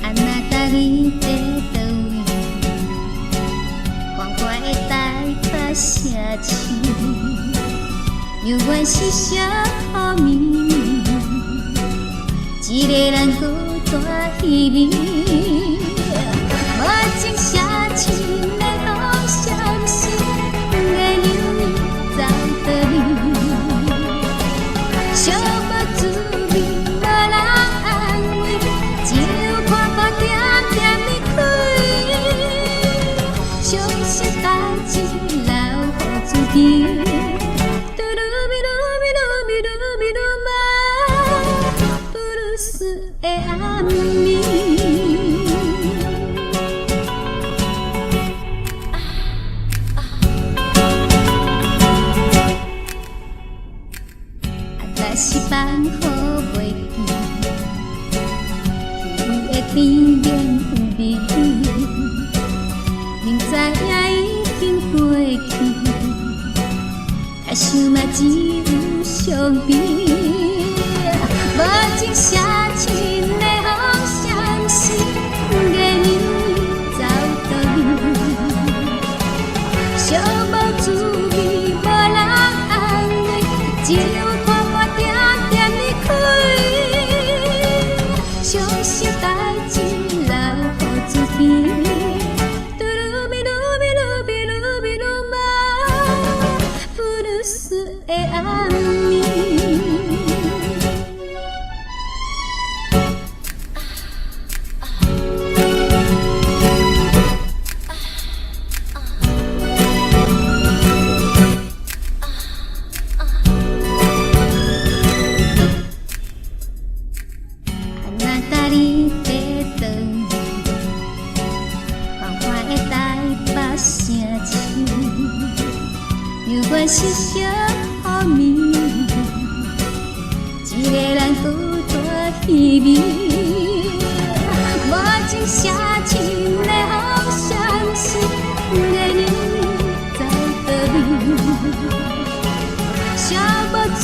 啊那達你佇佗位？繁華的台北城市，猶原是小雨暝暝，一个人孤單稀微。無情城市的風是毋是會讓你走倒位？寂無滋味，無人安慰，只有看破點點離開。傷心代誌留予自己。嘟嚕咪嚕咪嚕咪嚕咪嚕嘛，布魯斯的暗暝。啊，若是放予袂記，虚偽的甜言蜜語，明知影已經過去，若想嘛只有傷悲。無情城市的風是毋是會讓你走倒位？寂無滋味，無人安慰，只有看破點點離開。傷心代誌留予自己。嘟嚕咪嚕咪嚕咪嚕咪嚕嘛，布魯斯的暗暝。啊那達你佇佗位？繁華的台北城市，猶原是小雨暝暝，一個人孤單稀微。無情城市的風是毋是會讓你走倒位？寂無滋